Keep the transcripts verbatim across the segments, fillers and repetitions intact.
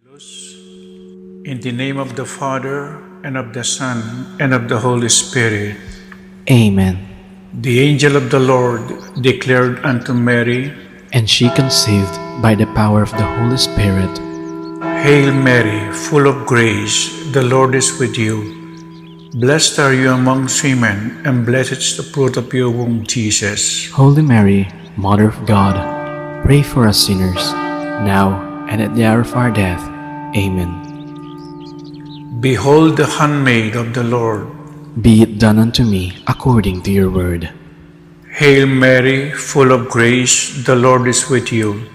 In the name of the Father, and of the Son, and of the Holy Spirit. Amen. The angel of the Lord declared unto Mary, and she conceived by the power of the Holy Spirit. Hail Mary, full of grace, the Lord is with you. Blessed are you amongst women, and blessed is the fruit of your womb, Jesus. Holy Mary, Mother of God, pray for us sinners, now and at the hour of our death. Amen. Behold the handmaid of the Lord. Be it done unto me according to your word. Hail Mary, full of grace, the Lord is with you.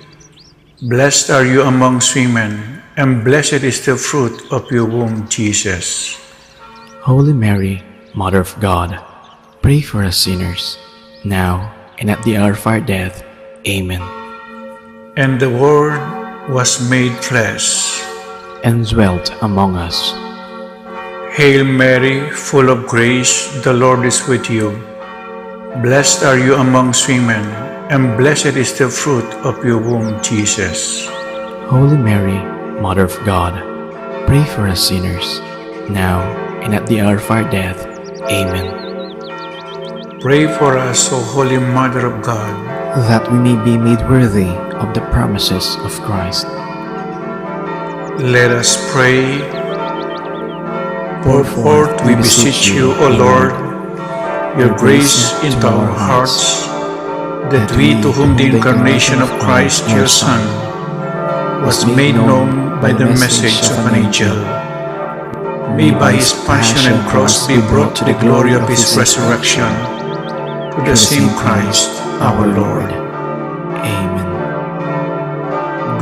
Blessed are you amongst women, and blessed is the fruit of your womb, Jesus. Holy Mary, Mother of God, pray for us sinners, now and at the hour of our death. Amen. And the Word was made flesh and dwelt among us. Hail Mary, full of grace, the Lord is with you. Blessed are you amongst women, and blessed is the fruit of your womb, Jesus. Holy Mary, Mother of God, pray for us sinners, now and at the hour of our death. Amen. Pray for us, O Holy Mother of God, that we may be made worthy of the promises of Christ. Let us pray. Pour forth, we beseech you, O Lord, your grace into our hearts, that we, to whom the incarnation of Christ, your Son, was made known by the message of an angel, may by his passion and cross be brought to the glory of his resurrection, through the same Christ our Lord. Amen.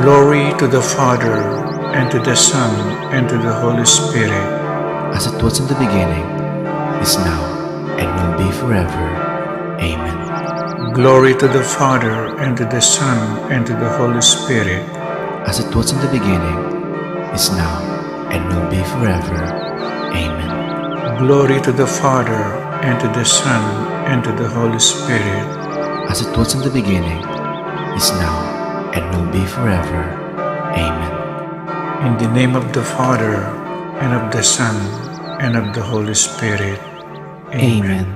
Glory to the Father, and to the Son, and to the Holy Spirit. As it was in the beginning, is now, and will be forever. Amen. Glory to the Father, and to the Son, and to the Holy Spirit. As it was in the beginning, is now, and will be forever. Amen. Glory to the Father, and to the Son, and to the Holy Spirit. As it was in the beginning, is now, and will be forever. Amen. In the name of the Father, and of the Son, and of the Holy Spirit. Amen. Amen.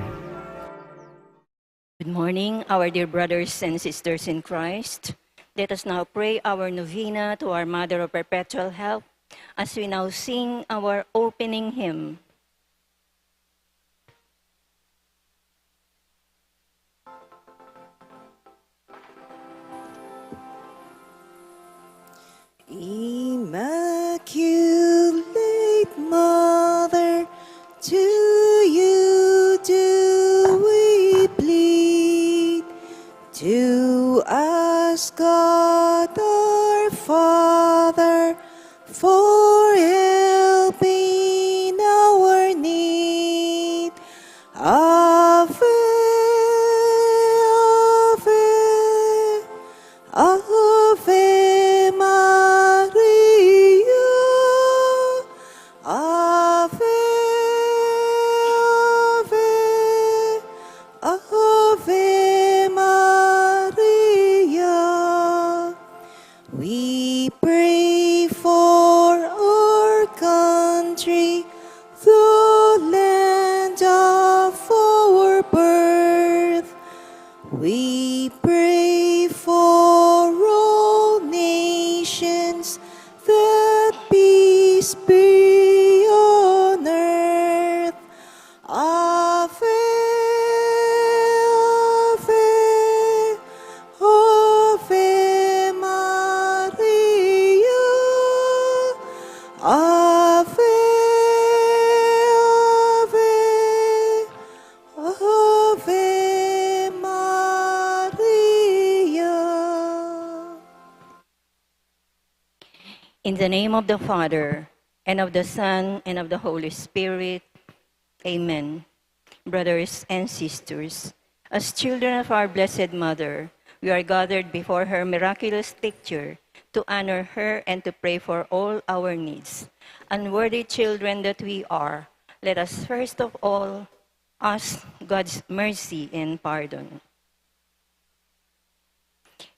Good morning, our dear brothers and sisters in Christ. Let us now pray our novena to our Mother of Perpetual Help as we now sing our opening hymn. Immaculate Mother, to you do we plead. To ask God our Father for help in our need. Ave, Ave, Ave Maria. Ave, Ave, Ave Maria. We pray for our country, the land of our birth. We pray for all nations, that peace be on earth. Ave, Ave, Ave Maria. Ave, Ave, Ave Maria. In the name of the Father, and of the Son, and of the Holy Spirit. Amen. Brothers and sisters, as children of our Blessed Mother, we are gathered before her miraculous picture to honor her and to pray for all our needs. Unworthy children that we are, let us first of all ask God's mercy and pardon.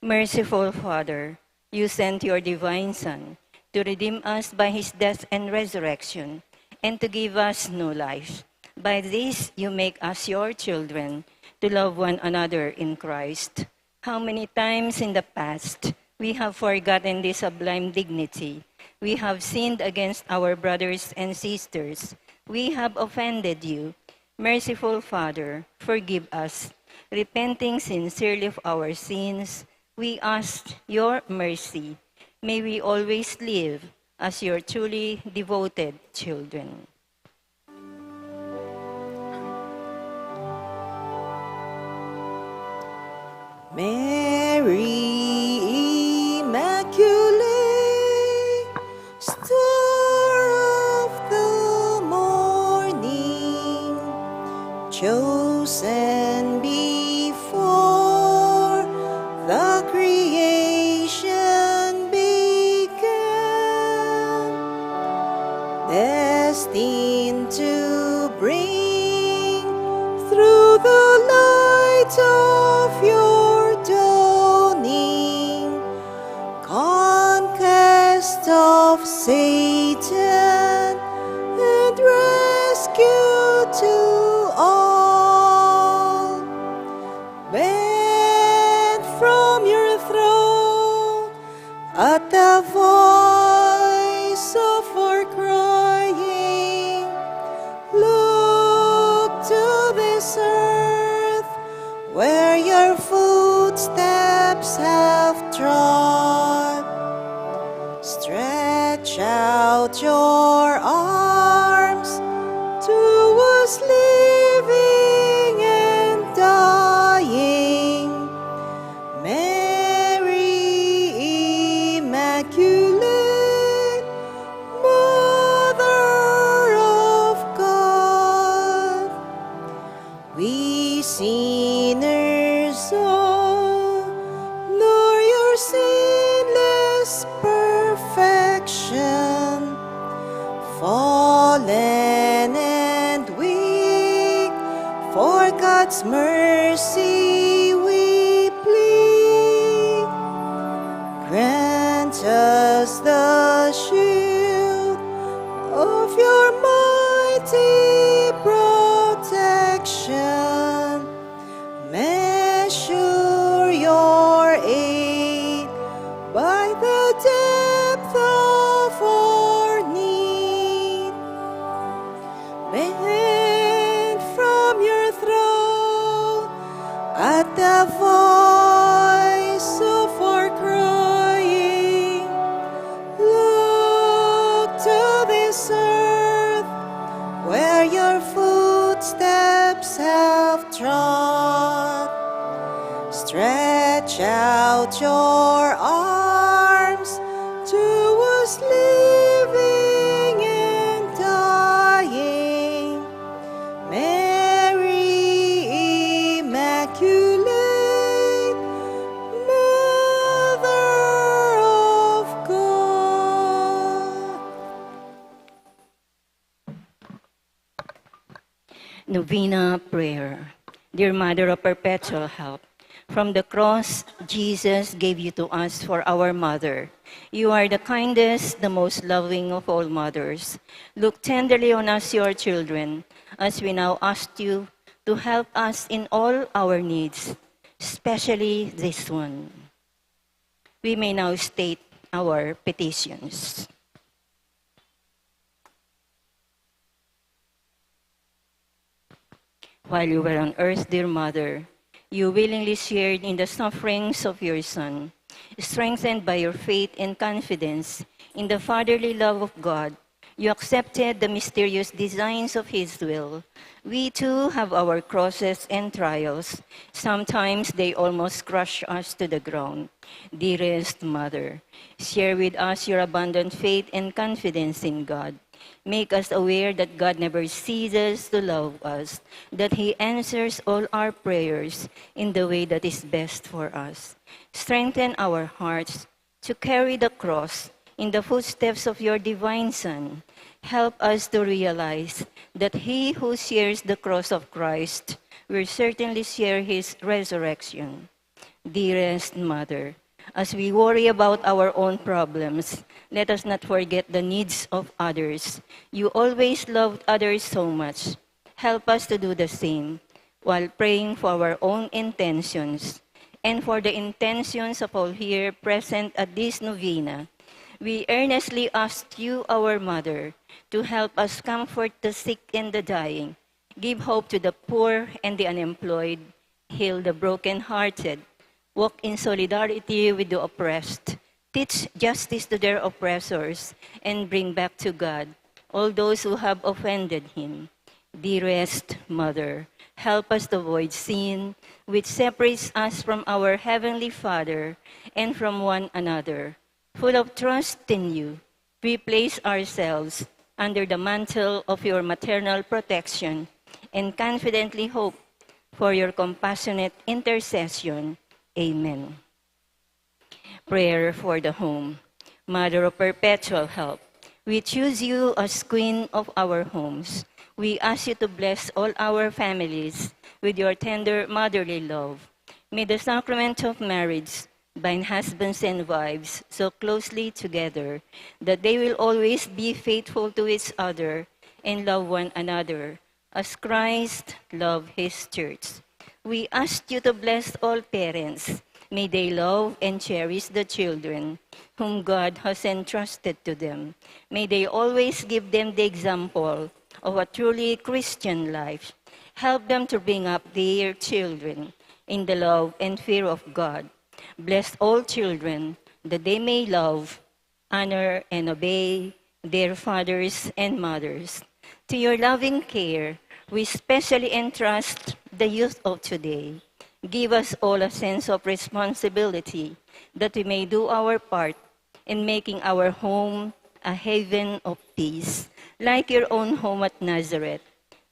Merciful Father, you sent your divine Son to redeem us by his death and resurrection, and to give us new life. By this you make us your children, to love one another in Christ. How many times in the past we have forgotten this sublime dignity? We have sinned against our brothers and sisters. We have offended you. Merciful Father, forgive us. Repenting sincerely of our sins, we ask your mercy. May we always live as your truly devoted children. Mary Immaculate, Star of the morning, chosen before the creation began, destined to bring through the light of your dawning conquest of Satan and rescue to all. Bend from your throne at the voice of our crying. Look to this earth where your footsteps have trod. Stretch out your arms towards living and dying. Mary Immaculate, Mother of God, we sinners all know your sinless perfection. Fallen and weak, for God's mercy we plead. Grant us the shield of your mighty protection. Measure your aid by the depth of our need. Bend from your throne at the voice of our crying. Look to this earth where your footsteps have trod. Stretch out your arms towards living and dying. Mary Immaculate, Mother of God. Novena prayer. Dear Mother of Perpetual Help, from the cross Jesus gave you to us for our mother. You are the kindest, the most loving of all mothers. Look tenderly on us, your children, as we now ask you to help us in all our needs, especially this one. We may now state our petitions. While you were on earth, dear Mother, you willingly shared in the sufferings of your Son. Strengthened by your faith and confidence in the fatherly love of God, you accepted the mysterious designs of His will. We too have our crosses and trials. Sometimes they almost crush us to the ground. Dearest Mother, share with us your abundant faith and confidence in God. Make us aware that God never ceases to love us, that He answers all our prayers in the way that is best for us. Strengthen our hearts to carry the cross in the footsteps of your divine Son. Help us to realize that he who shares the cross of Christ will certainly share his resurrection. Dearest Mother, As we worry about our own problems, let us not forget the needs of others. You always loved others so much. Help us to do the same while praying for our own intentions and for the intentions of all here present at this novena. We earnestly ask you, our Mother, to help us comfort the sick and the dying, give hope to the poor and the unemployed, heal the broken-hearted, walk in solidarity with the oppressed, teach justice to their oppressors, and bring back to God all those who have offended him. Dearest Mother, help us to avoid sin, which separates us from our Heavenly Father and from one another. Full of trust in you, we place ourselves under the mantle of your maternal protection and confidently hope for your compassionate intercession. Amen. Prayer for the home. Mother of perpetual help, we choose you as Queen of our homes. We ask you to bless all our families with your tender motherly love. May the sacrament of marriage bind husbands and wives so closely together that they will always be faithful to each other and love one another as Christ loved his church. We ask you to bless all parents. May they love and cherish the children whom God has entrusted to them. May they always give them the example of a truly Christian life. Help them to bring up their children in the love and fear of God. Bless all children that they may love, honor, and obey their fathers and mothers. To your loving care, we specially entrust the youth of today. Give us all a sense of responsibility that we may do our part in making our home a haven of peace, like your own home at Nazareth.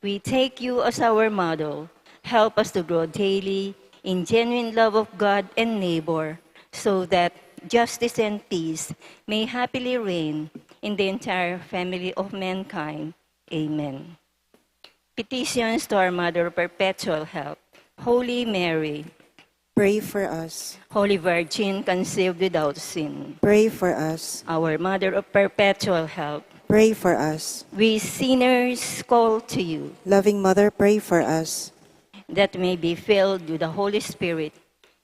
We take you as our model. Help us to grow daily in genuine love of God and neighbor, so that justice and peace may happily reign in the entire family of mankind. Amen. Petitions to our Mother of Perpetual Help. Holy Mary, pray for us. Holy Virgin conceived without sin, pray for us. Our Mother of Perpetual Help, pray for us. We sinners call to you. Loving Mother, pray for us. That we may be filled with the Holy Spirit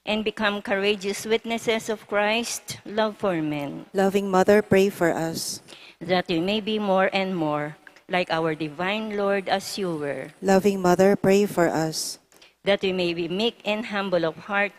and become courageous witnesses of Christ's love for men. Loving Mother, pray for us. That we may be more and more like our divine Lord as you were. Loving Mother, pray for us. That we may be meek and humble of heart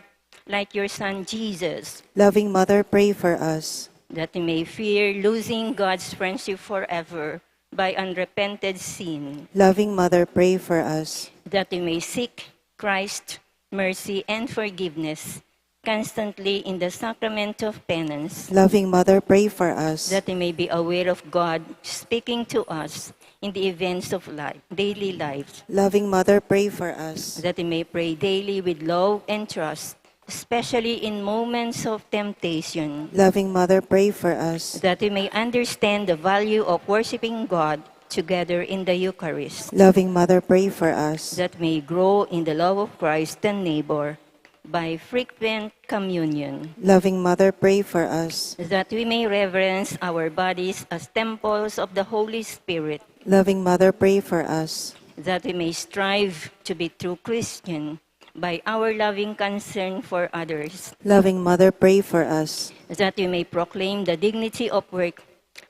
like your Son Jesus. Loving Mother, pray for us. That we may fear losing God's friendship forever by unrepented sin. Loving Mother, pray for us. That we may seek Christ, mercy, and forgiveness constantly in the sacrament of penance. Loving Mother, pray for us. That we may be aware of God speaking to us in the events of life, daily life. Loving Mother, pray for us. That we may pray daily with love and trust, especially in moments of temptation. Loving Mother, pray for us. That we may understand the value of worshiping God together in the Eucharist. Loving Mother, pray for us. That we may grow in the love of Christ and neighbor by frequent communion. Loving Mother, pray for us. That we may reverence our bodies as temples of the Holy Spirit. Loving Mother, pray for us. That we may strive to be true Christian by our loving concern for others. Loving Mother, pray for us. That we may proclaim the dignity of work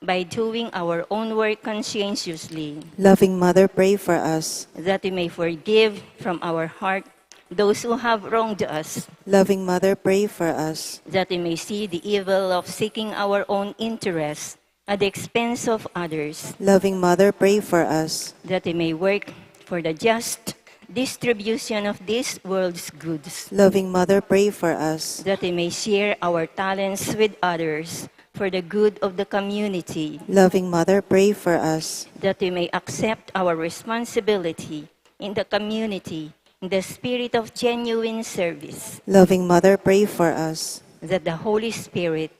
by doing our own work conscientiously. Loving Mother, pray for us. That we may forgive from our heart those who have wronged us. Loving Mother, pray for us. That we may see the evil of seeking our own interests at the expense of others. Loving Mother, pray for us. That we may work for the just distribution of this world's goods. Loving Mother, pray for us. That we may share our talents with others for the good of the community. Loving Mother, pray for us. That we may accept our responsibility in the community in the spirit of genuine service. Loving Mother, pray for us. That the Holy Spirit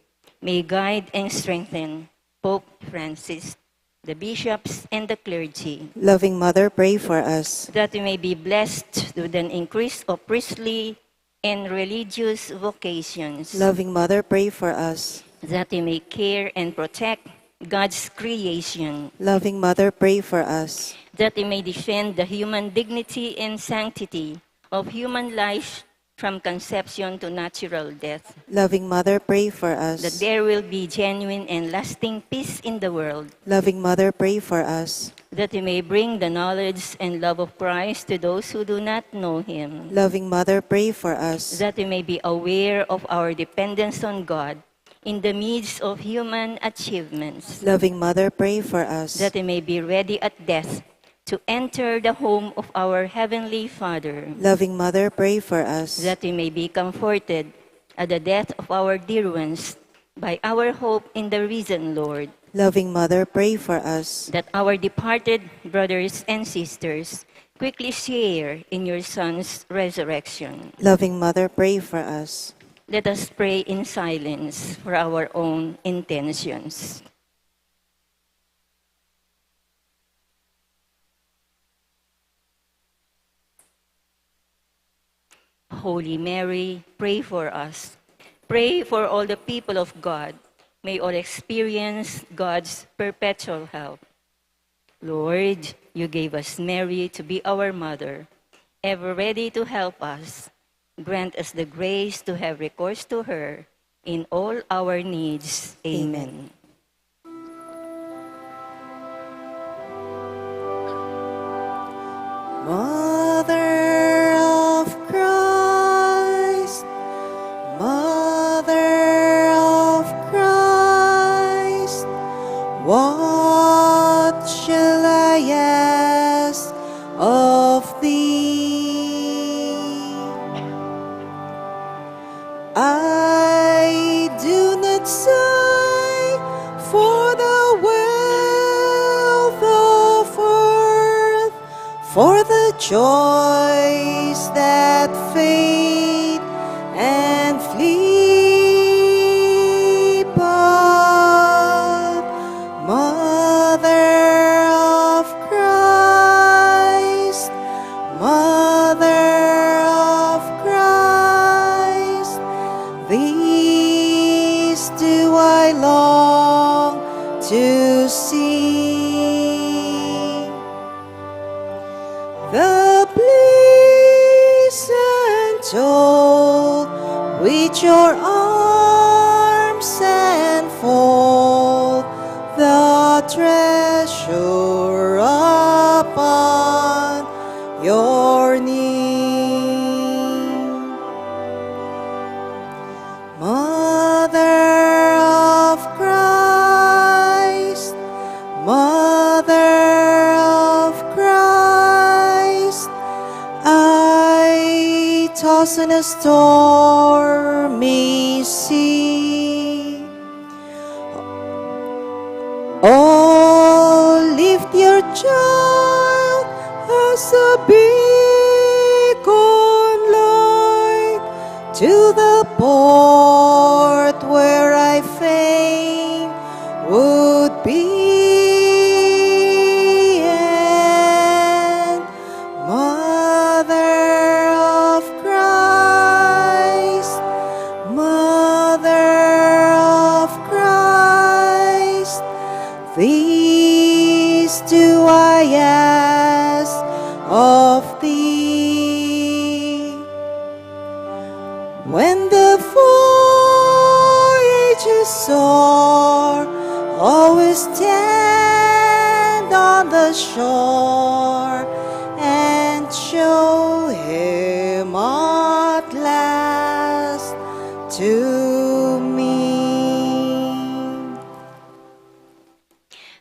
may guide and strengthen Pope Francis, the bishops, and the clergy. Loving Mother, pray for us. That we may be blessed with an increase of priestly and religious vocations. Loving Mother, pray for us. That we may care and protect God's creation. Loving Mother, pray for us. That we may defend the human dignity and sanctity of human life from conception to natural death. Loving Mother, pray for us. That there will be genuine and lasting peace in the world. Loving Mother, pray for us. That we may bring the knowledge and love of Christ to those who do not know him. Loving Mother, pray for us. That we may be aware of our dependence on God in the midst of human achievements. Loving Mother, pray for us. That we may be ready at death to enter the home of our Heavenly Father. Loving Mother, pray for us. That we may be comforted at the death of our dear ones by our hope in the risen Lord. Loving Mother, pray for us. That our departed brothers and sisters quickly share in your Son's resurrection. Loving Mother, pray for us. Let us pray in silence for our own intentions. Holy Mary, pray for us. Pray for all the people of God. May all experience God's perpetual help. Lord, you gave us Mary to be our mother, ever ready to help us. Grant us the grace to have recourse to her in all our needs. Amen. Amen. Mother of Christ, Mother of Christ, what shall I ask of thee? I do not sigh for the wealth of earth, for the joys that fade and flee, but Mother of Christ, Mother of Christ, these do I long to see. The pleasant old which your arms enfold, the treasure upon your knee. Mother of Christ, Mother of Christ, I toss in a stormy sea. Oh, lift your child as a beacon light to the port where I fain would be. And Mother of Christ, Mother of Christ, these do I ask of thee. When the voyage is o'er, always stand on the shore and show him at last to me.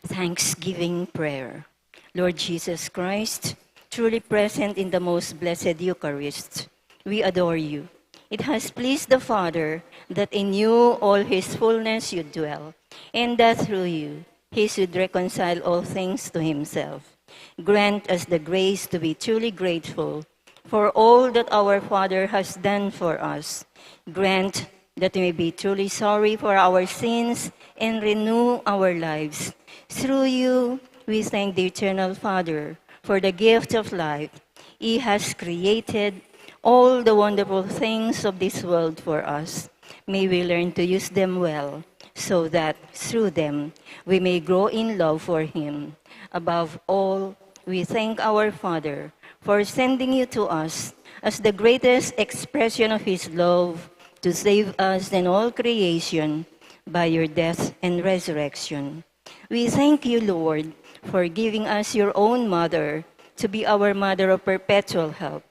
Thanksgiving prayer. Lord Jesus Christ, truly present in the most blessed Eucharist, we adore you. It has pleased the Father that in you all his fullness should dwell, and that through you he should reconcile all things to himself. Grant us the grace to be truly grateful for all that our Father has done for us. Grant that we may be truly sorry for our sins and renew our lives. Through you, we thank the Eternal Father for the gift of life. He has created all the wonderful things of this world for us, may we learn to use them well, so that through them we may grow in love for Him. Above all, we thank our Father for sending you to us as the greatest expression of His love to save us and all creation by your death and resurrection. We thank you, Lord, for giving us your own mother to be our mother of perpetual help.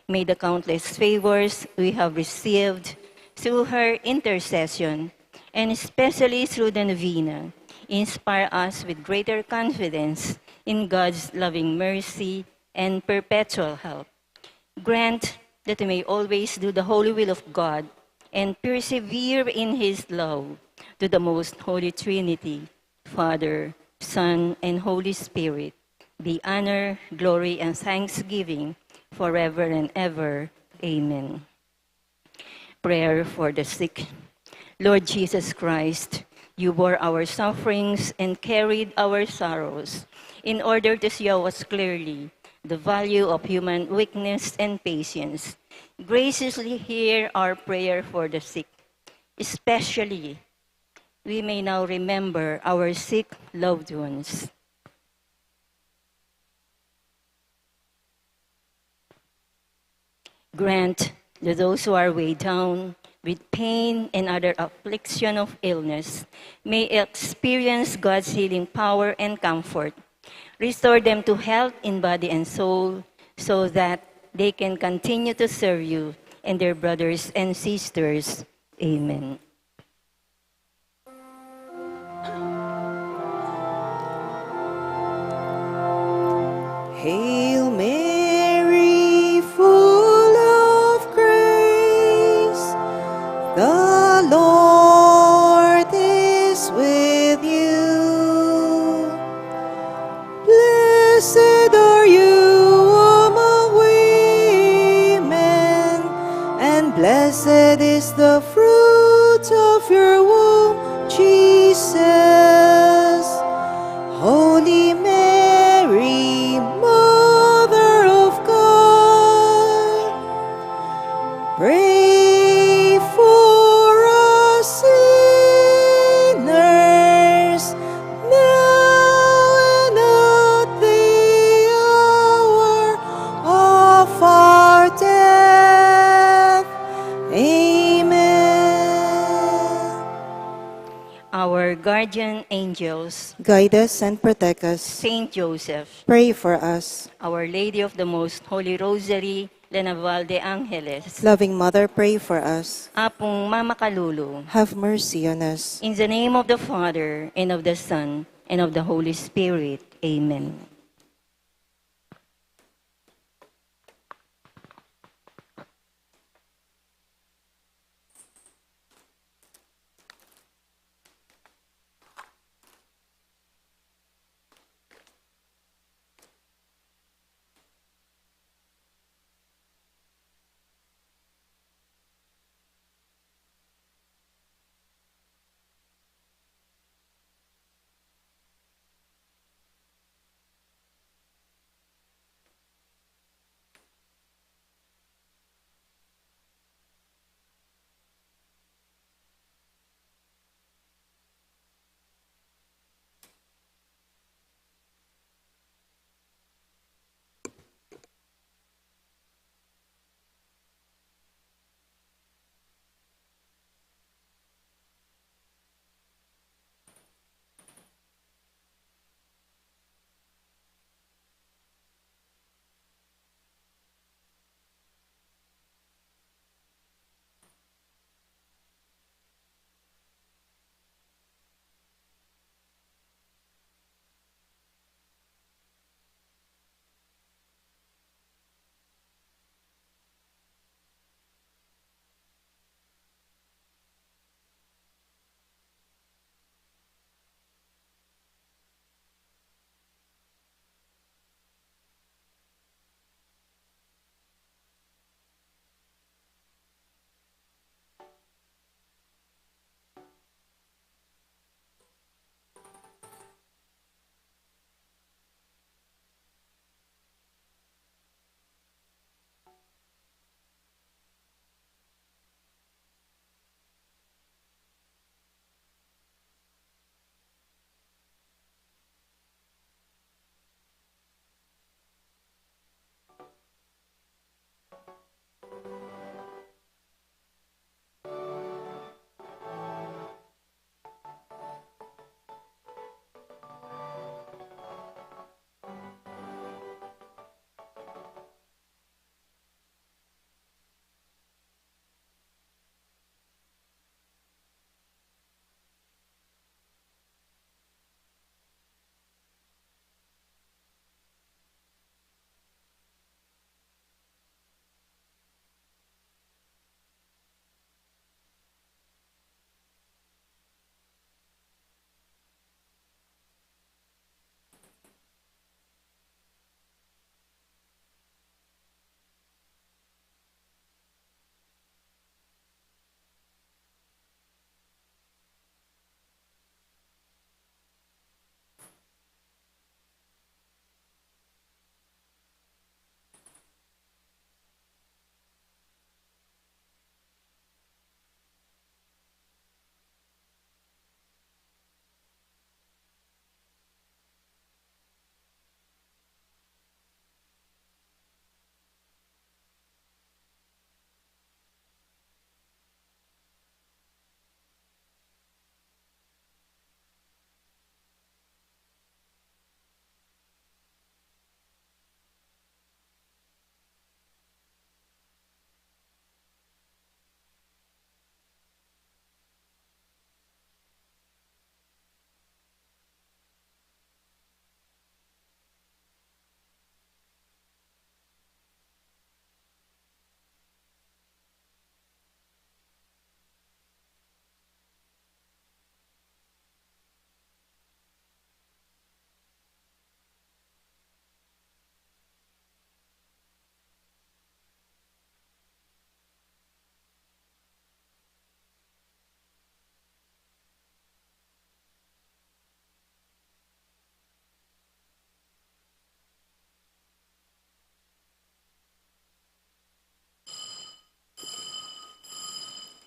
May the countless favors we have received through her intercession, and especially through the novena, inspire us with greater confidence in God's loving mercy and perpetual help. Grant that we may always do the holy will of God and persevere in His love, to the most holy Trinity, Father, Son, and Holy Spirit, be honor, glory, and thanksgiving forever and ever. Amen. Prayer for the sick. Lord Jesus Christ, you bore our sufferings and carried our sorrows in order to show us clearly the value of human weakness and patience. Graciously hear our prayer for the sick, especially we may now remember our sick loved ones. Grant that those who are weighed down with pain and other affliction of illness may experience God's healing power and comfort. Restore them to health in body and soul, so that they can continue to serve you and their brothers and sisters. Amen. Hail Mary, full of grace, the Lord is with you. Blessed are you among women, and blessed is the fruit of your womb, Jesus. Holy Mary, Mother of God, pray for us sinners, now and at the hour of our death. Amen. Our guardian angels, guide us and protect us. Saint Joseph, pray for us. Our Lady of the Most Holy Rosary, la Naval de Angeles. Loving Mother, pray for us. Apung Mamakalulu, have mercy on us. In the name of the Father, and of the Son, and of the Holy Spirit. Amen.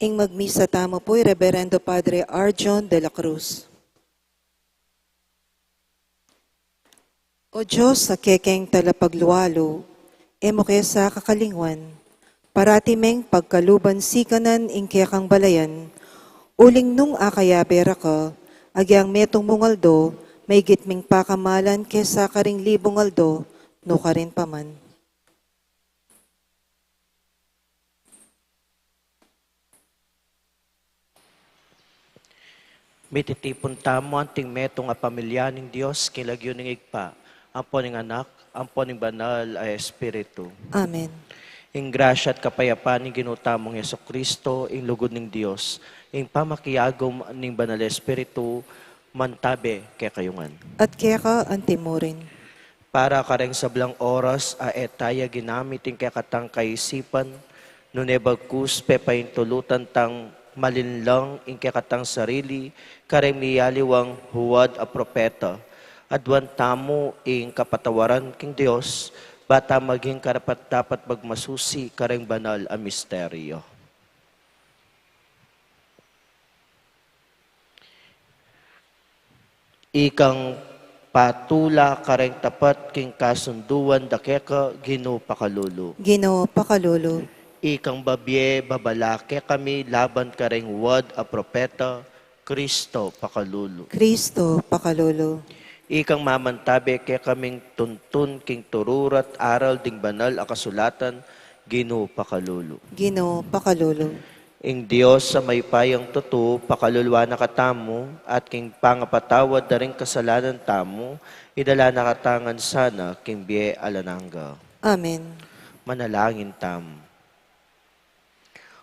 Ing magmisa tamu pu i Reberendo Padre Arjon de la Cruz. O Dios, a kekeng talapaglualu, e mu ke sa kakalingwan, parati meng pagkaluban sikanan ing kekang balayan, uling nung akayabe ra ka, agyang metung mung aldo, maygit ming pakamalan kesa karing libung aldo, nukarin pa man. Mititipun tamu anting metung a pamilya ning Dios, king lagyu ning Ibpa, ampo ning Anak, ampo ning Banal a Espiritu. Amen. Ing grasya at kapayapan ning Ginu tamung Jesucristo, ing lugud ning Dios, ing pamakiagum ning Banal a Espiritu, mantabe kekayu ngan. At keka antimurin. Para kareng sablang oras a e taya ginamit ing kekatang kaisipan, nune bagkus pepaintulutan tang malinlang ing kekatang sarili kareng miyaliwang huwad a propeta, aduan tamu ing kapatawaran king Dios, bata maging karapat-dapat magmasusi kareng banal a misteryo. Ikang patula kareng tapat king kasunduan da keka, Ginu pakalulu. Ginu pakalulu. Ikang babie babala kekami laban kareng wad a propeta, Kristo pakalulu. Kristo pakalulu. Ikang mamantabe kekaming tuntun king tururat aral ding banal a kasulatan, Ginu pakalulu. Ginu pakalulu. Ing Dios a mayupayang tutu, pakaluluan na katamu, at king pangapatawad da ring kasalanan tamu, idala na katamu ngan sana king bie alang angga. Amen. Manalangin tamu.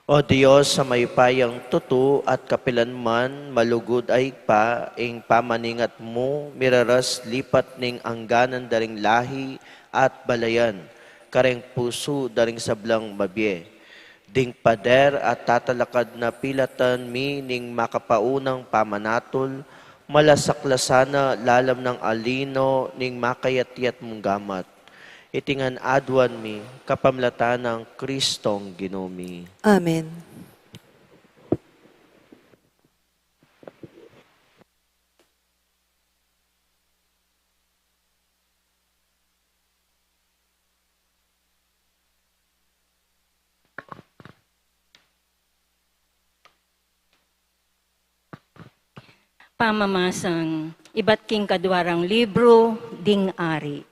O Dios a mayupayang tutu at kapilan man malugud a Ibpa, ing pamaningat mu miraras lipat ning angganan da ring lahi at balayan, kareng pusu da ring sablang mabie. Ding pader a tatalakad na pilatan mi ning makapaunang pamanatul, malasaklasan na lalam nang alino ning makayat-yat mung gamat. Iti ngan aduan mi, kapamilatan nang Kristong Ginu mi. Amen. Pamamasang ibat king kaduarang libru ding Ari.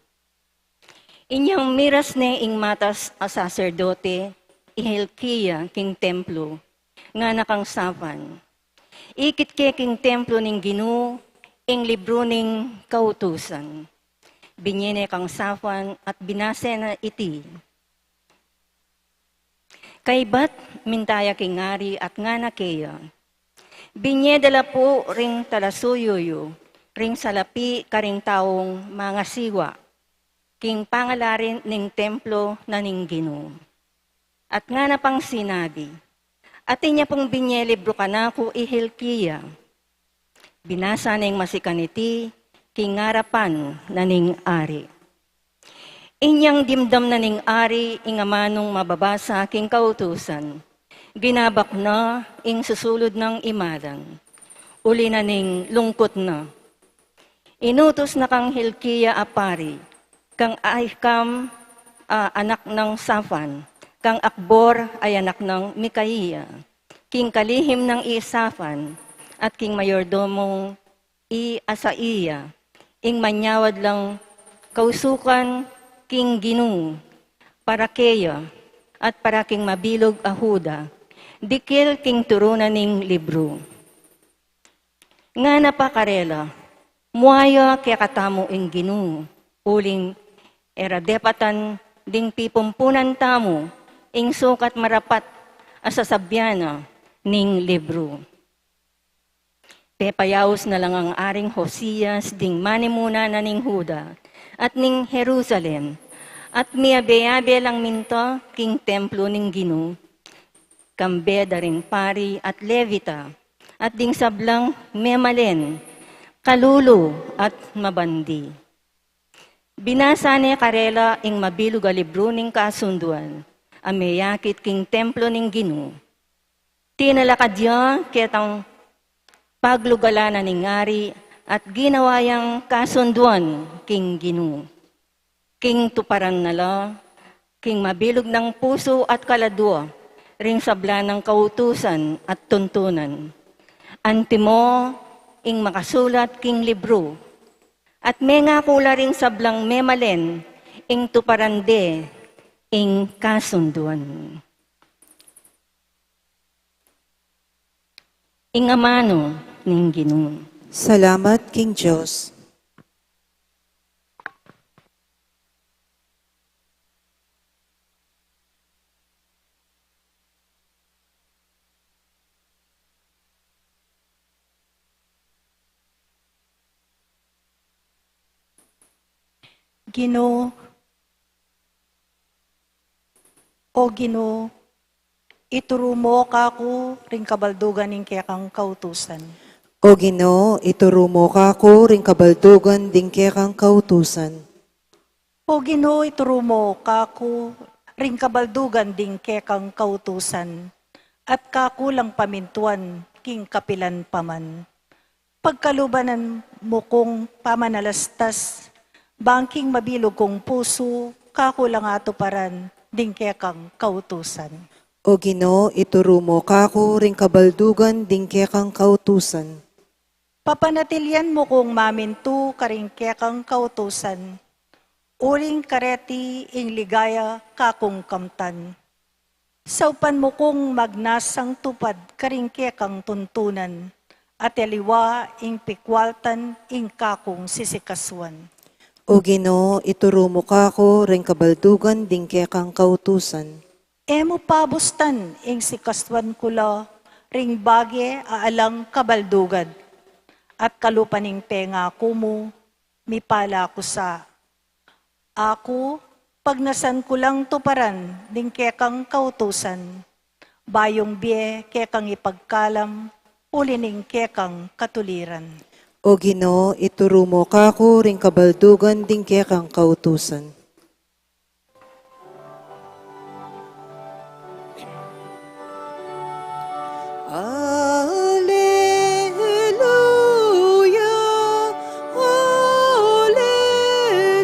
Inyang miras ne ing matas a saserdote i Hilkia king templo, ngana kang Safan, ikit ke king templo ning Ginu ing libru ning kautusan. Binye ne kang Safan at binase na iti. Kaybat minta ya king ari at ngana keya, binye da la pu ring talasuyu yu ring salapi karing taung mangasiwa king pangalarin ning templo na ning Ginu. At ngana pang sinabi, atin ya pung binye libru kanaku i Hilkia. Binasa neng masikan iti king arapan na ning ari. Inyang dimdam na ning ari ing amanung mababasa king kautusan, ginabak na ing susulud nang imalan. Uli na ning lungkut na, inutus na kang Hilkia a pari, kang Ahikam a anak nang Safan, kang Akbor a anak nang Mikaia, king kalihim nang i Safan, at king mayordomong i Asaia, ing manyawad lang kausukan king Ginu, para keya, at para king mabilug a Juda, dikil king turunan ning libru. Ngana pa karela, mua ya kekatamu ing Ginu, uling e ra depatan ding pipumpunan tamu ing sukat marapat a sasabian na ning libru. Pepayaus na lang ang aring Josias ding manimuna na ning Juda at ning Jerusalem, at miyabe-yabe lang minta king templo ning Ginu, kambe da ring pari at Levita, at ding sablang memalen, kalulu at mabandi. Binasa ne karela ing mabilug a libru ning kasunduan a meyakit king templo ning Ginu. Tinalakad ya ketang paglugalan na ning ari at ginawa yang kasunduan king Ginu. King tuparan na la, king mabilug nang pusu at kaladua, ring sabla nang kautusan at tuntunan. Antimo ing makasulat king libru, at mengaku la ring sablang memalen ing tuparan de ing kasunduan. Ing amanu ning Ginu. Salamat king Dios. Ginu, O Ginu, ituru mu kaku ring kabaldugan ning kekang kautusan. O Ginu, ituru mu kaku ring kabaldugan ding kekang kautusan. O Ginu, ituru mu kaku ring kabaldugan ding kekang kautusan, at kaku lang pamintuan king kapilan pa man. Pagkaluban mu kung pamanalastas, bang king mabilug kung pusu, kaku lang atuparan ding kekang kautusan. O Ginu, ituru mu kaku ring kabaldugan ding kekang kautusan. Papanatilian mu kung mamintu karing kekang kautusan, uling kareti ing ligaya kakung kamtan. Saupan mu kung magnasang tupad karing kekang tuntunan, at aliwa ing pikwaltan ing kakung sisikasuan. O Ginu, ituru mu kaku ring kabaldugan ding kekang kautusan. E mu pabustan ing sikasuan ku la ring bage a alang kabaldugan, at kalupa ning pengaku mu, mipala ku sa. Aku, pagnasan ku lang tuparan ding kekang kautusan, bayung bie kekang ipagkalam, uli ning kekang katuliran. O Ginu, ituru mu kaku ring kabaldugan ding kekang kautusan. Aleluya, aleluya,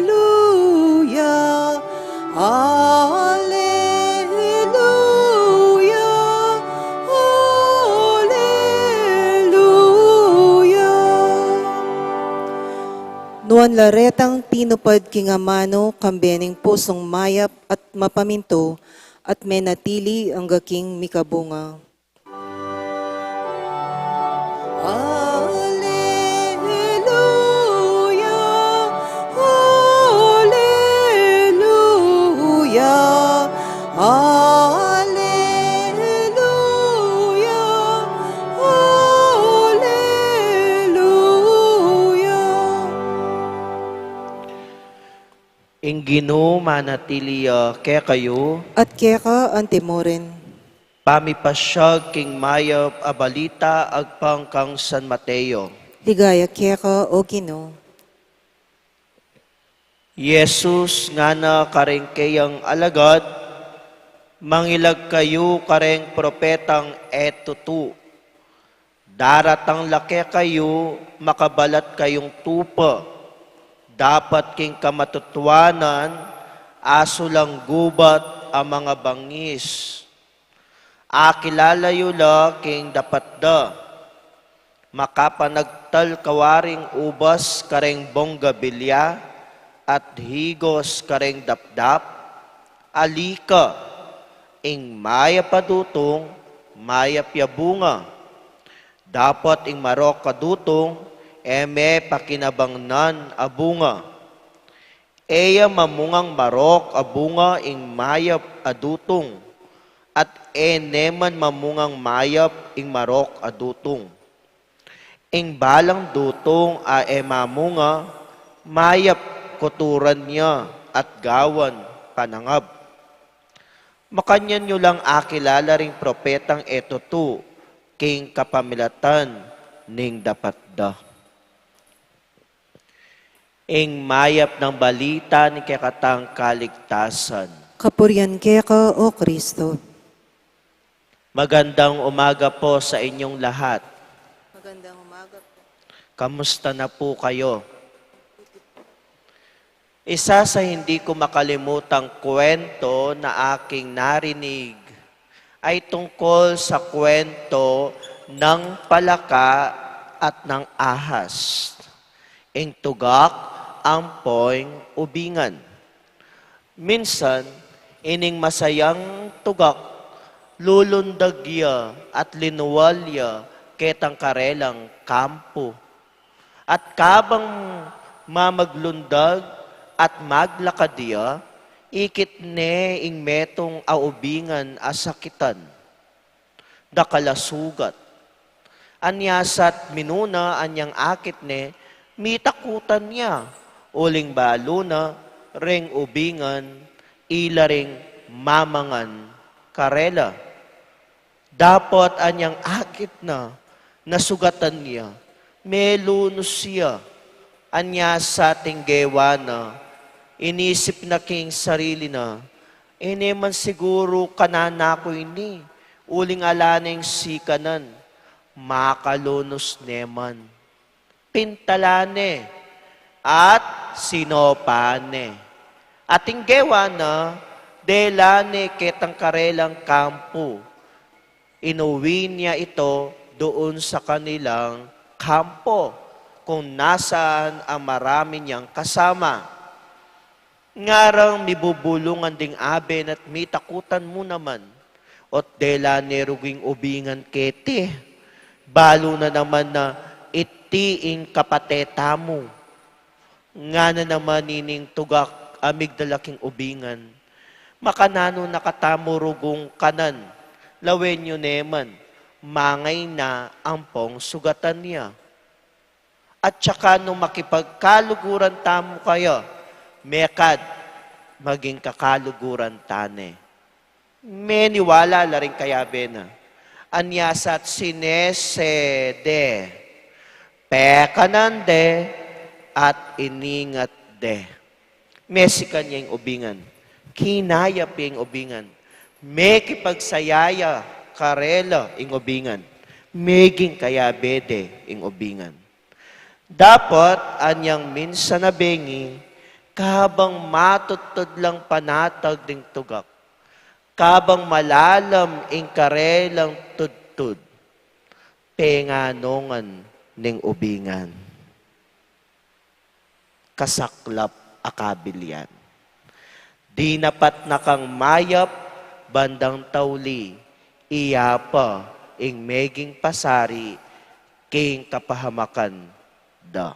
aleluya, aleluya. Nuan la retang tinupad king amanu, kambe ning pusung mayap at mapamintu, at menatili angga king mikabunga. Aleluya, aleluya, aleluya, aleluya. Ing Ginu manatili ya kekayu. At keka antimurin. Pamipasyag king mayap a balita agpang kang San Mateo. Ligaya keka, O Ginu. Jesus ngana karing keyang alagad, mangilag kayu kareng propetang e tutu. Daratang la kekayu, makabalat kayung tupa. Dapat king kamatutuanan, asu lang gubat a mangabangis. Akilala yu la king dapat da. Makapanagtal ka waring ubas kareng bonggabilya, at higos kareng dapdap? Ali ka, ing mayap a dutung, mayap ya bunga. Dapat ing marok a dutung, e me pakinabangnan a bunga. E ya mamungang marok a bunga ing mayap a dutung, at e ne man mamungang mayap ing marok a dutung. Ing balang dutung a e mamunga, mayap kuturan ya at gawan panangab. Makanyan yu lang akilala ring propetang e tutu, king kapamilatan ning dapat da. Ing mayap nang balita ning kekatang kaligtasan. Kapurian keka, O Kristo. Magandang umaga po sa inyong lahat. Magandang umaga po. Kamusta na po kayo? Isa sa hindi ko makalimutang kwento na aking narinig ay tungkol sa kwento ng palaka at ng ahas. Ing tugak ampo ing ubingan. Minsan, ining masayang tugak, lulundag ya at linuwal ya ketang karelang kampo. At kabang mamaglundag at maglakad ya, ikit ne ing metung a ubingan a sakitan. Dakal a sugat. Anya sa't minuna anyang akit ne, mitakutan ya, uling balu na reng ubingan, ila reng mamangan karela. Dapot anyang akit na, nasugatan ya, melunus ya, anya sa't ing gewa na, inisip na king sarili na, "E ne man siguru kanan ku ini, uling ala neng sikanan, makalunus ne man." Pintalan ne, at sinopan ne. At ing gewa na, dela ne ketang karelang kampo. Inuwi niya ito doon sa kanilang kampo, kung nasaan ang marami niyang kasama. Ngarang mibubulungan ding abe na't mitakutan mu naman, ot dela ne rugu ing ubingan keti. Balu na naman na iti ing kapate tamu. Ngana naman ining tugak a migdala king ubingan, "Makananu na katamu rugung kanan, lawen yu ne man, mangay na ampong sugatan ya. At saka nung makipagkaluguran tamu kaya, mekad maging kakaluguran ta ne." Meniwala la ring kayabe na. Anya sa't sinese de, pekanan de, at iningat de. Mesikan ya ing ubingan. Kinayap ya ing ubingan. Mekipagsaya ya karela ing ubingan. Meging kayabe de ing ubingan. Dapot anyang minsan a bengi, kabang matudtud lang panatag ding tugak, kabang malalam ing karelang tudtud, penganungan ning ubingan. Kasaklap a kabilyan. Dinapat na kang mayap bandang tauli, iya pa ing meging pasari king kapahamakan da.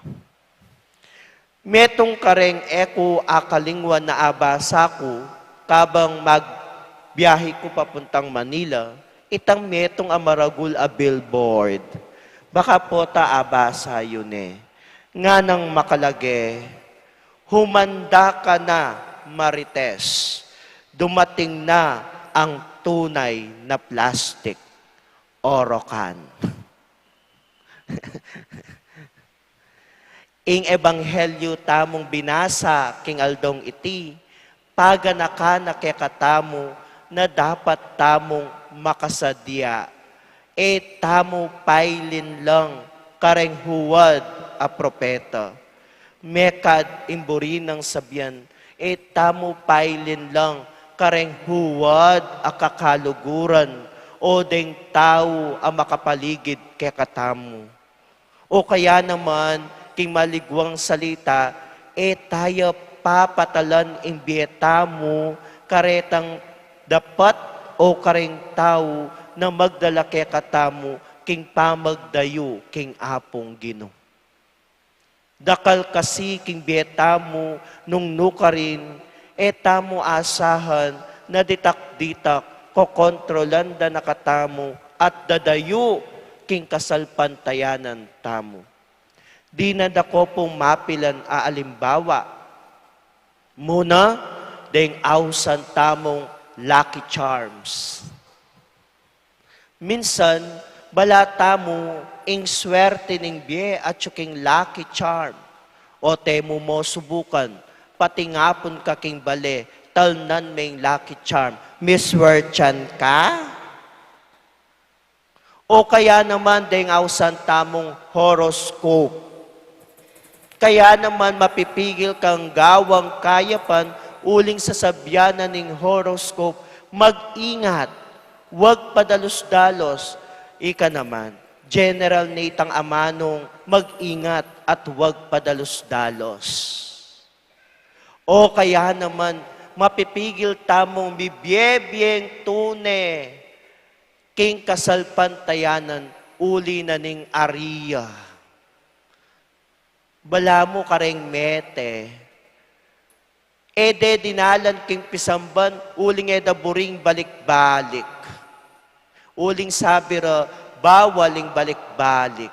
Metung kareng e ku akalingwan na abasa ku, kabang magbiyahe ku papuntang Manila, itang metung a maragul a billboard. Baka pota abasa yu ne. Nganang makalage, "Humanda ka na, Marites. Dumating na ang tunay na plastic." Orokan. Ing ebanghelyu tamung binasa king aldong iti, paganakan na kekatamu na dapat tamung makasadya. E tamu pailinlang kareng huwad a propeta. Mekad ing buri nang sabian, e tamu pailinlang kareng huwad a kakaluguran o deng tau a makapaligid kekatamu. O kaya naman, king maligwang salita, e taya papatalan ing bie tamu karetang dapat o kareng tau na magdala kekatamu king pamagdayu king Apung Ginu. Dakal kasi king bie tamu nung nukarin, e tamu asahan na ditak-ditak kokontrolan da na katamu at dadayu king kasalpantayanan tamu. Dinan da ko pung mapilan a alimbawa. Muna, deng ausan tamung Lucky Charms. Minsan, bala tamu ing swerte ning bie atyu king Lucky Charm. O te mu mo subukan, patingapun ka king bale, talnan me ing Lucky Charm. Miswertihan ka? O kaya naman deng ausan tamung horoscope. Kaya naman mapipigil kang gawang kayapan uling sasabian na ning horoscope, "Mag-ingat, wag padalus-dalus." Ika naman, general na itang amanung mag-ingat at wag padalus-dalus. O kaya naman, mapipigil tamung mibie-bieng tune king kasalpantayanan uli na ning aria. Balamu kareng mete, e de dinalan king pisamban, uling e da buring balik-balik. Uling sabi ra, bawal ing balik-balik.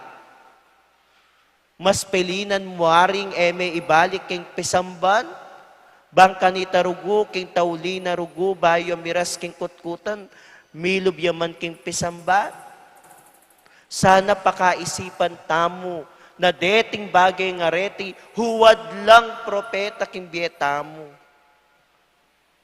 Mas pilinan mu aring e me ibalik king pisamban, bang kanita rugu king tauli na rugu bayu miras king kutkutan, milub ya man king pisamban. Sana pakaisipan tamu na deting bage nga reti, huwad lang propeta king bie tamu.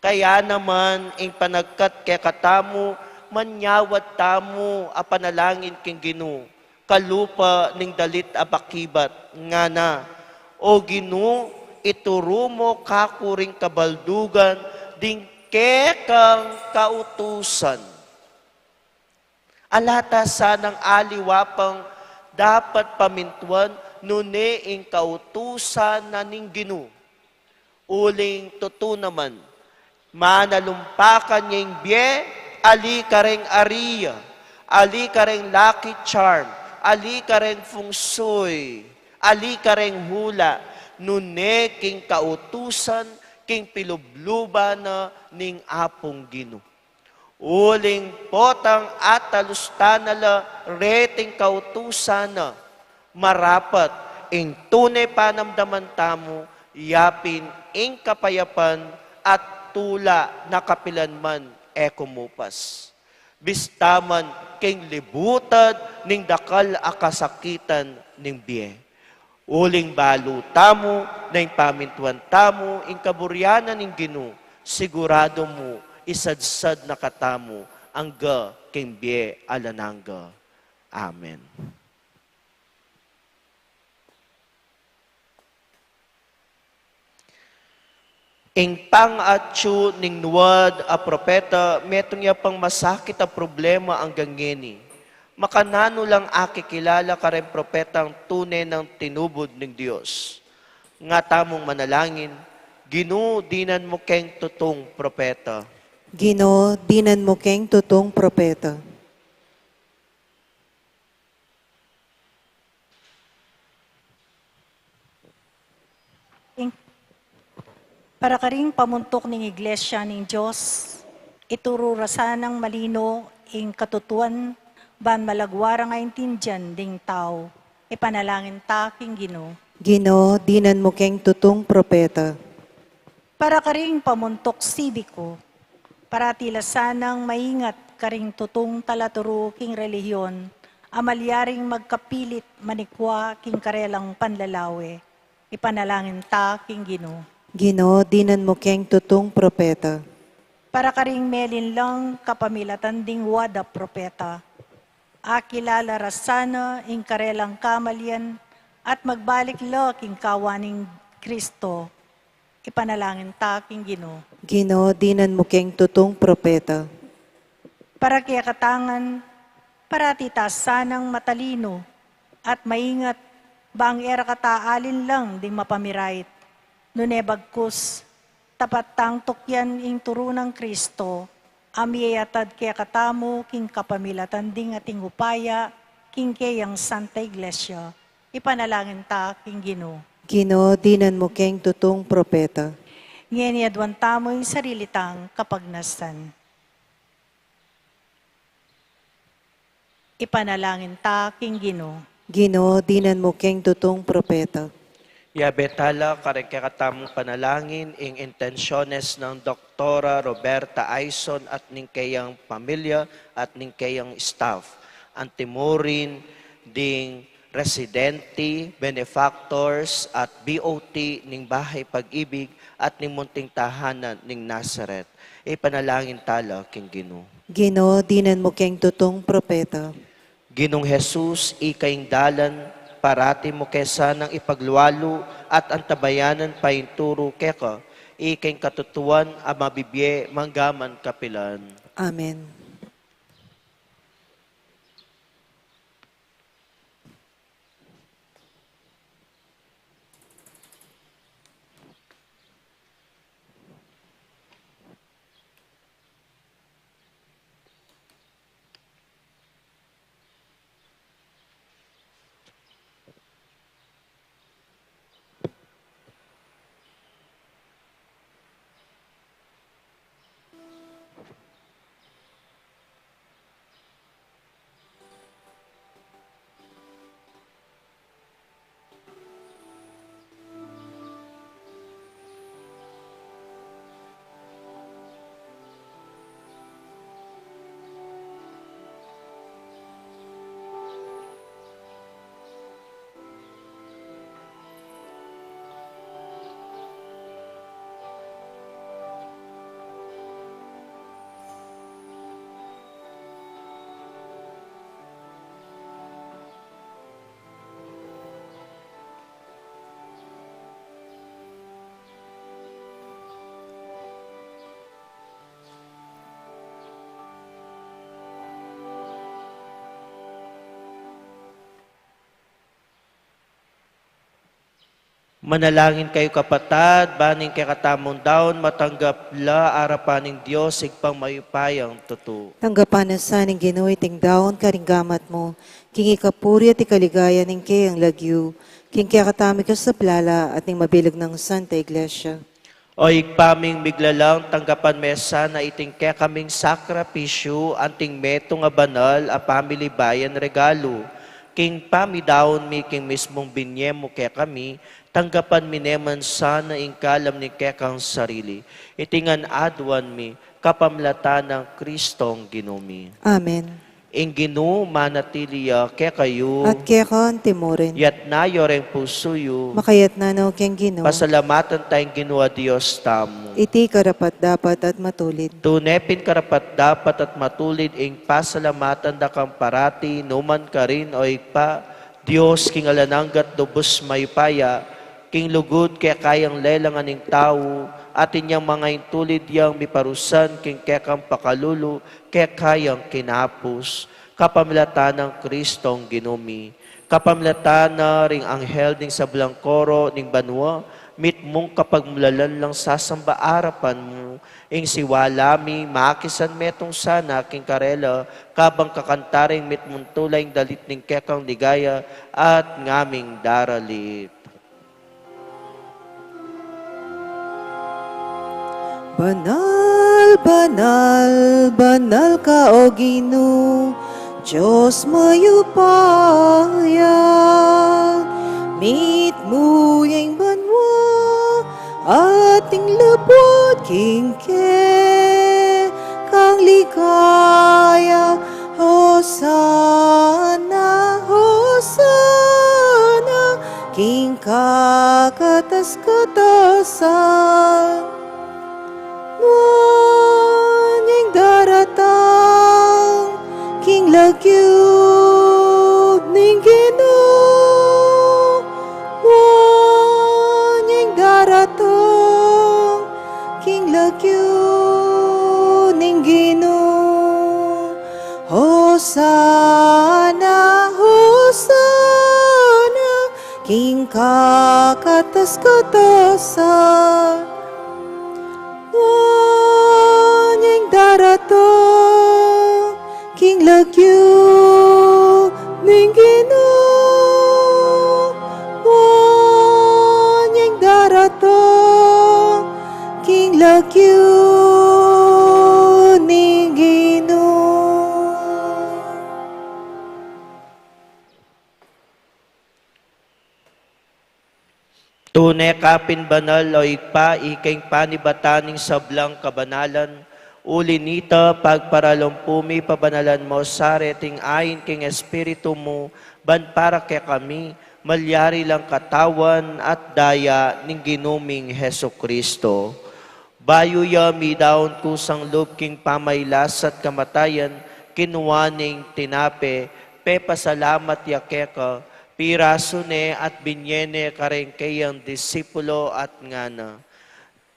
Kaya naman, ing panagkat kekatamu, manyawad tamu a panalangin king Ginu, kalupa ning dalit a bakibat, ngana, "O Ginu, ituru mu kaku ring kabaldugan ding kekang kautusan." Ala ta sanang aliwa pang dapat pamintuan, nune ing kautusan na ning Ginu. Uling tutu naman, manalumpakan ya ing bie, ali kareng aria, ali kareng lucky charm, ali kareng feng shui, ali kareng hula, nune king kautusan, king pilubluban na ning Apung Ginu. Uling potang atalus ta na la reting kautusan na, marapat ing tune panamdaman tamu, yapin ing kapayapan at tula na kapilan man e kumupas. Bista man king libutad ning dakal a kasakitan ning bie. Uling balu tamu na ing pamintuan tamu ing kaburian na ning Ginu, siguradu mu isadsad na katamu angga king bie alang angga. Amen. Ing pangatyu ning nuad a propeta, metung ya pang masakit a problema anggang ngeni. Makananu lang akikilala kareng propetang tune nang tinubud ning Dios. Nga tamung manalangin, Ginu, dinan mu keng tutung propeta. Ginu, dinan mu keng tutung propeta. Ing-, para karing pamuntuk ning Iglesia ning Dios, ituru ra sanang malino ing katutuan, ban malagwa rang aintindian ding tau. Ipanalangin ta king Ginu. Ginu, dinan mu keng tutung propeta. Para karing pamuntuk sibiku, parati la sanang maingat karing tutung talaturu king relihiyon, a malyaring magkapilit manikwa king karelang panlalawe. Ipanalangin ta king Ginu. Ginu, dinan mu keng tutung propeta. Para karing melinlang kapamilatan ding wada propeta, akilala ra sana ing karelang kamalian at magbalik la king kawan ning Kristo. Ipanalangin ta king Ginu. Ginu, dinan mu keng tutung propeta. Para kekatang ngan, parati ta sanang matalinu at maingat, bang e ra kata alinlang ding mapamirait. Nune bagkus, tapat tang tukyan ing turu nang Kristo, a miyatad kekatamu king kapamilatan ding ating upaya, king keyang Santa Iglesia. Ipanalangin ta king Ginu. Ginu, dinan mu keng tutung propeta. Ngeni aduan tamu ing sarili tang kapagnasan. Ipanalangin ta king Ginu. Ginu, dinan mu keng tutung propeta. Yabe ta la kareng kekatamung panalangin ing intensyones nang Doktora Roberta Aison at ning keyang pamilya at ning keyang staff. Antimurin ding residente, benefactors, at B O T ning Bahay Pag-ibig at ning munting tahanan ning Nazaret. Ipanalangin ta la king Ginu. Ginu, dinan mu keng tutung propeta. Ginung Jesus, ika ing dalan, parati mu ke sanang ipaglualu at antabayanan pa ing turu keka, ika ing katutuan a mabibie mangga man kapilan. Amen. Manalangin kayu, kapatad, ban ing kekatamung daun matanggap la arapan ning Dios Ibpang mayupayang tutu. Tanggapan na sa ning Ginu iting daun karing gamat mu, king ikapuri at ikaligaya ning keyang lagyu, king kekatamung kasaplalan at ning mabilug nang Santa Iglesia. O Ibpa ming miglalang, tanggapan me sana iting kekaming sakripisyu anting metung a banal a pamilibayan regalu. King pamidaun mi king mismung binye mu kekami, tanggapan mi ne man sana ing kalam ning kekang sarili. Iti ngan aduan mi kapamilatan nang Kristong Ginu mi. Amen. Ing Ginu manatili ya kekayu. At keka antimurin. Yatna yu reng pusu yu. Makayatna no king Ginu. Pasalamatan taya ing Ginu a Dios tamu. Iti karapat-dapat at matulid. Tune pin karapat-dapat at matulid ing pasalamatan da kang parati, nukarin man, o Ibpa, Dios king alang angga at lubus mayupaya, king lugud keka yang lelangan ing tau, at inyang manga intulid yang miparusan king kekang pakalulu, keka yang kinapus, kapamilatan nang Kristong Ginu mi, kapamilatan na ring anghel ning sablang koro ning banua, mitmung kapagmulalan lang sasamba arapan mu, ing siwala mi makisan metung sana king karela, kabang kakanta ring mitmung tula ing dalit ning kekang ligaya at ngaming daralit. Banal, banal, banal ka, O Ginu, Dios mayupaya. Mitmu ya ing banua at ing lubud king kekang ligaya. Hosana, Hosana, king kakatas-katasan. Nuan yang daratang king lagyu ning Ginu. Nuan yang daratang king lagyu ning Ginu. Hosana, Hosana, king kakatas-katasan. Nuan yang daratang king lagyu ning Ginu. Nuan yang daratang king lagyu ning Ginu. Tune ka pin banal, O Ibpa, ika ing panibatan ning sablang kabanalan. Uli na nita, pagparalumpu mi, pabanalan mu sa reting ain king Espiritu mu, ban para kekami malyari lang katawan at daya ning Ginu ming Jesucristo. Bayu ya midaun kusang lub king pamailas at kamatayan, kinua ne ing tinape, Pepasalamat ya keka, pirasu ne at binye ne kareng keyang disipulo at ngana: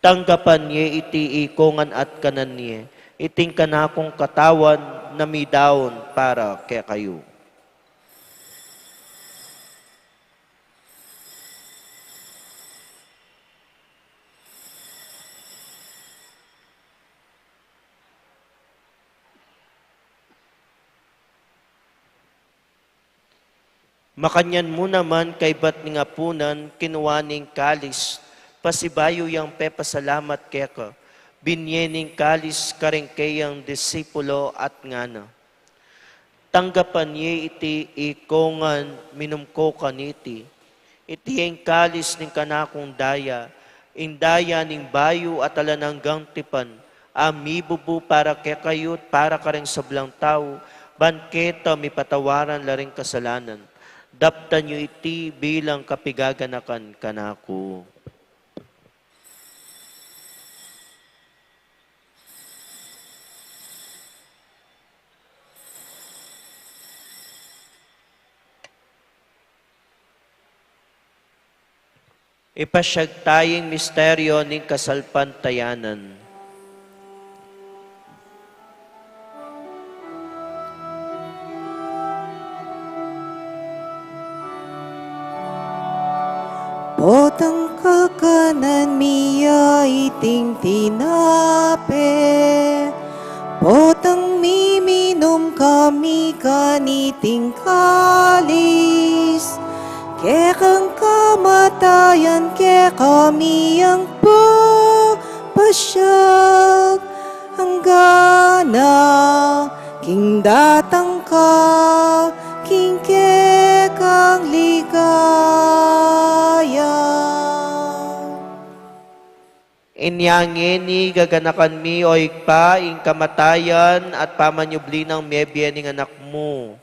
Tanggapan ye iti ikongan at kanan ye, iting kanakung katawan na midaun para kekayu. Makanyan mu naman kaybat ning apunan, kinua ne ing kalis, pasibayu yang pepasalamat keka, binye ne ing kalis kareng keyang disipulo at ngana: Tanggapan ye iti ikongan, minum ko kaniti. Iti ing kalis ning kanakung daya, ing daya ning bayu at alang anggang tipan, a mibubu para kekayu at para kareng sablang tau, ban keta mipatawaran la ring kasalanan. Daptan yu iti bilang kapigaganakan kanaku. Ipasyag taya ing misteryo ning kasalpantayanan. Potang kakanan mi ya iting tinape, potang miminum kami kaniting kalis, kekang kamatayan kekami yang papasyag, anggana king datang ka king kekang ligaya. Inya ngeni gaganakan mi, o Ibpa, ing kamatayan at pamanyubli nang mebie ning Anak mu.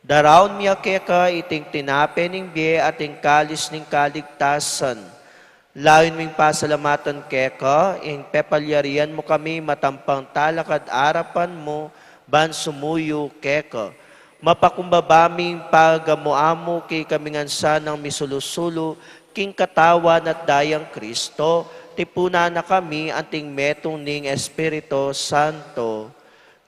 Daraun mi ya keka iting tinape ning bie at ing kalis ning kaligtasan. Layun ming pasalamatan keka ing pepalyarian mu kami matampang talakad arapan mu ban sumuyu keka. Mapakumbaba ming pagamu-amu kekami ngan sanang misulu-sulu king katawan at dayang Kristo, tipunan na kami anting metung ning Espiritu Santo.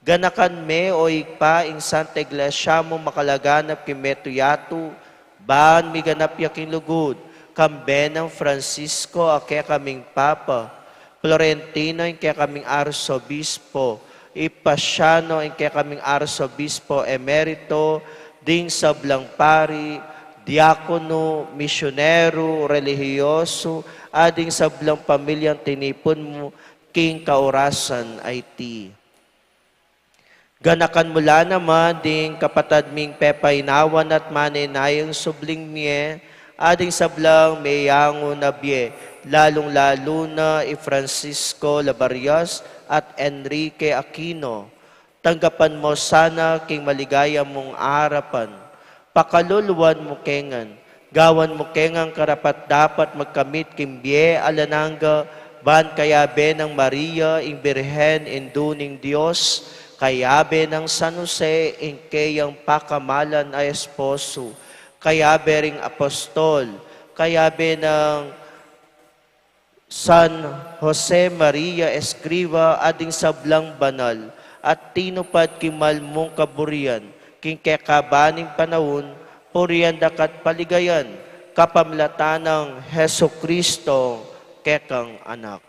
Ganakan me, o Ibpa, ing Santa Iglesia mu makalaganap king metung yatu, ban miganap ya king lugud, kambe nang Francisco a kekaming Papa, Florentino ing kekaming Arsobispo, Ipasiano ing kekaming Arsobispo Emerito, ding sablang pari, diakono, misyonero, relihiyoso, at ding sablang pamilyang tinipun mu king kaorasan a iti. Ganakan mu la naman ding kapatad ming pepainawan at manenayang subling mie, at ding sablang meyangu na bie, lalung-lalu na i Francisco Labarias at Enrique Aquino. Tanggapan mu sana king maligaya mung arapan. Pakaluluan mu ke ngan, gawan mu ke ngan karapat-dapat magkamit king bie alang angga, ban kayabe nang Maria ing Birhen, Indu ning Dios, kayabe nang San Jose ing keyang pakamalan a esposo, kayabe ring apostol, kayabe nang San Jose Maria Escriva, at ding sablang banal a tinupad king mal mung kaburian, king kekaban ning panaun, purian daka at paligayan, kapamilatan nang Jesucristo, kekang Anak.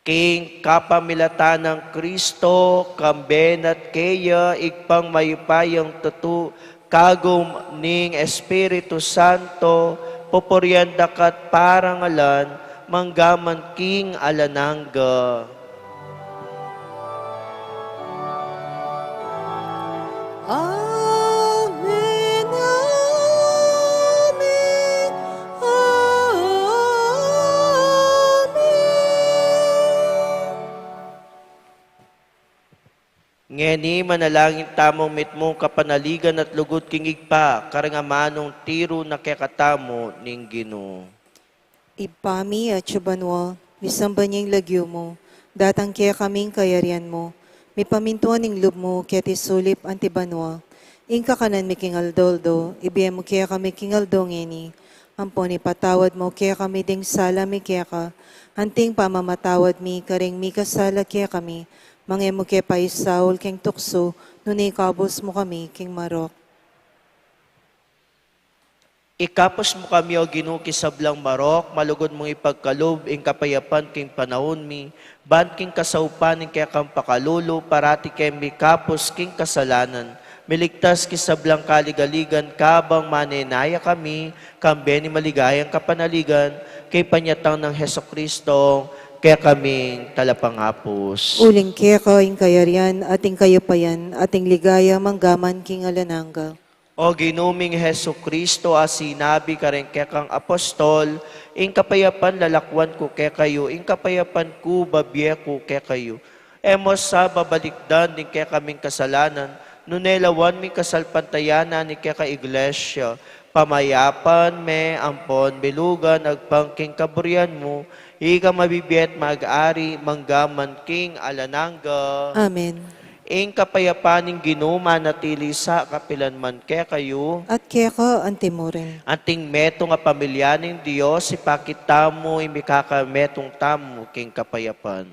King kapamilatan nang Kristo, kambe na at keya, Ibpang mayupayang tutu, kagum ning Espiritu Santo, pupurian daka at parangalan, mangga man king alang angga. Amen, amen, amen. Ngeni manalangin tamung mitmung kapanaligan at lugud king Ibpa, kareng amanung tiru na kekatamu ning Ginu. Ibpa mi, atsu ka banua, misamban ya ing lagyu mu, datang kekami ing kayarian mu, Mipamintuan ing lub mu keti sulip anti banua. Ing kakanan mi king aldo-aldo, ibie mu kekami king aldo ngeni. Ampon ipatawad mu kekami ding sala mi keka, anting pamamatawad mi karing mikasala kekami. Manga e mu ke paisaul king tuksu, nune ikabus mu kami king marok. Ikabus mu kami, O Ginu, king sablang marok, malugud mung ipagkalub ing kapayapan king panaun mi, ban king kasaupan ning kekang pakalulu, parati keng mikabus king kasalanan, miligtas king sablang kaligaligan, kabang manenaya kami, kambe ning maligayang kapanaligan, king panyatang nang Jesucristo, kekaming talapangabus. Uling keka ing kayarian, at ing kayupayan, at ing ligaya, manggaman king alang angga. O Ginu ming Jesucristo, a sinabi karing kekang apostol, ing kapayapan lalakwan ku kekayu, ing kapayapan ku babie ku kekayu. E mu sa babalikdan ding kekaming kasalanan, nune lawan me ing kasalpantayanan ning keka Iglesia, pamayapan me ampon bilugan agpang king kaburian mu, ika a mabibie at mag-ari, manggaman king alang angga. Amen. Ing kapayapan ning Ginu manatili sa kapilan man kekayu. At keka antimurin. Anting metung a pamilya ning Dios, ipakit tamu ing mikakametung tamu king kapayapan.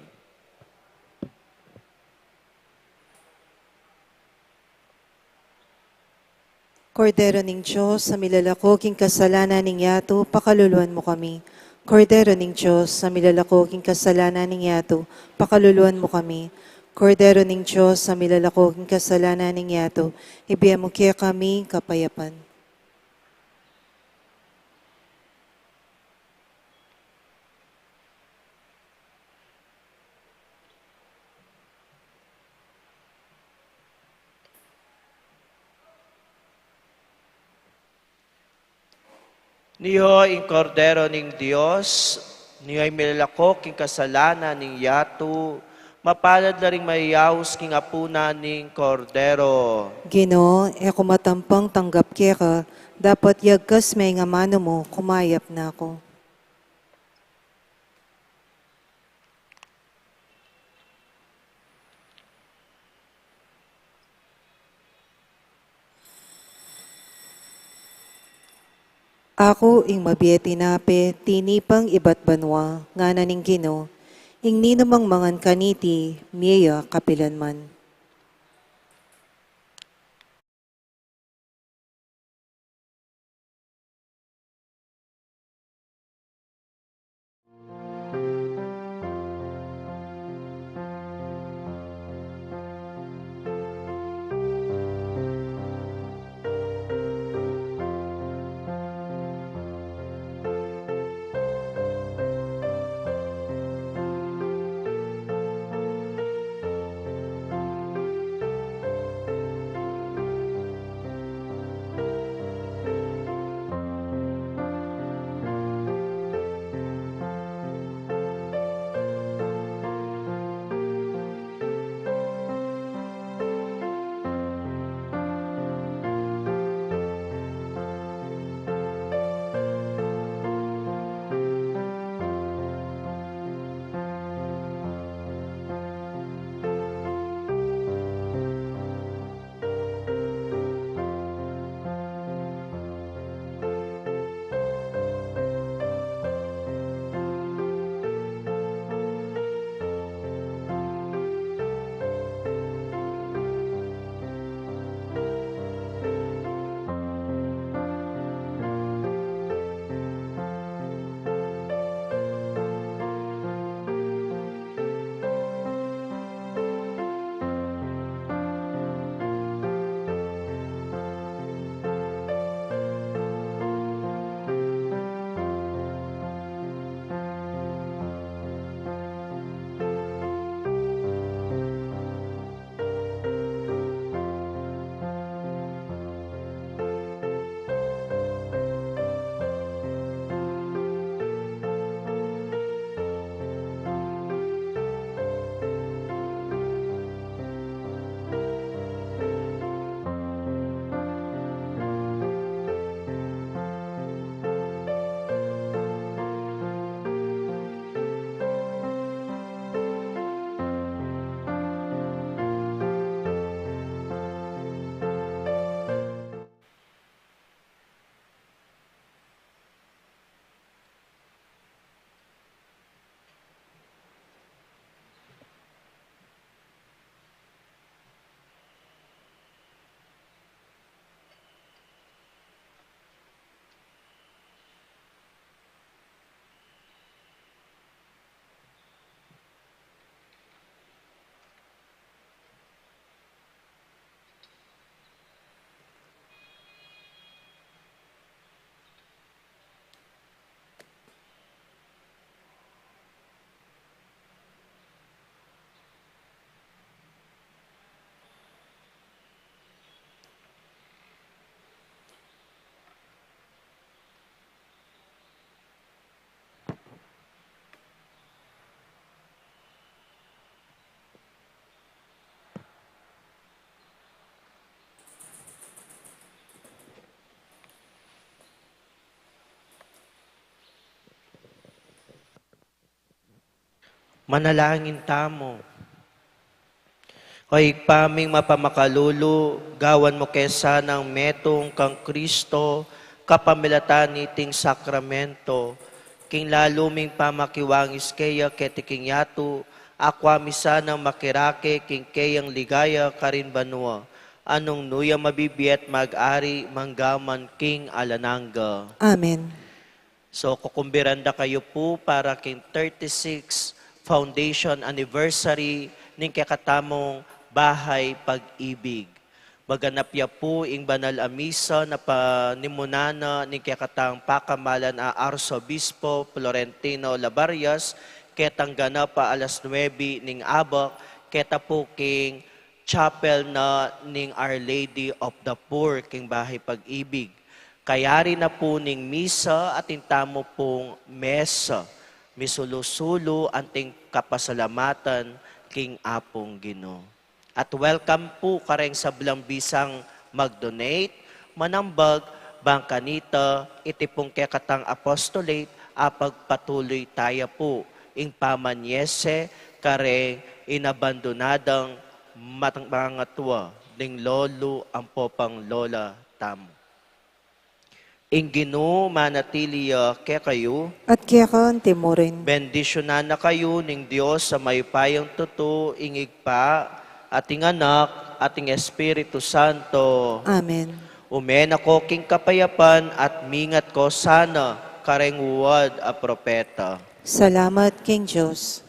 Kordero ning Dios, a milalako king kasalanan ning yatu, pakaluluan mu kami. Kordero ning Dios, a milalako king kasalanan ning yatu, pakaluluan mu kami. Kordero ning Dios, a milalako king kasalanan ning yatu, ibie mu kekami ing kapayapan. Nio ing Kordero ning Dios, nio ing milalako king kasalanan ning yatu, mapalad la ring mayayaus king apunan ning Kordero. Ginu, e ku matampang tanggap keka, dapot yagkas me ing amanu mu, kumayap na ku. Aku ing mabie tinape, tinipang ibat banua, ngana ning Ginu, ing ninumang mangan kaniti, mie ya kapilan man. Manalangin tamu. O Ibpa ming mapamakalulu, gawan mu ke sanang metung kang Kristo, kapamilatan niting sakramento, king lalu ming pamakiwangis keya keti king yatu, akwa mi sanang makirake king keyang ligaya karin banua, a nung nu ya mabibie at mag-ari manggaman king alang angga. Amen. So, kukumbiran da kayu pu para king thirty-six foundation anniversary ning kekatamung Bahay Pag-ibig. Maganap ya pu ing banal a misa na panimunan na ning kekatang pakamalan a Arsobispo Florentino Labarias, ketang ganap a alas nuebe ning abak, keta pu king chapel na ning Our Lady of the Poor king Bahay Pag-ibig. Kayari na pu ning misa, atin tamu pung mesa, misulu-sulu anting kapasalamatan king Apung Ginu. At welcome pu kareng sablang bisang mag-donate, manambag, bang kanita, iti pung kekatang apostolate, apagpatuloy taya pu ing pamanyese kareng inabandonadang matang-, mangatua ning lolo ampo pang lola tamu. Ing Ginu manatili ya kekayu. At keka anti mu rin. Bendisyunan na kayu ning Dios a mayupayang tutu, ing Ibpa, at ing Anak, at ing Espiritu Santo. Amen. Ume na ko king kapayapan at mingat ko sana kareng uwad a propeta. Salamat king Dios.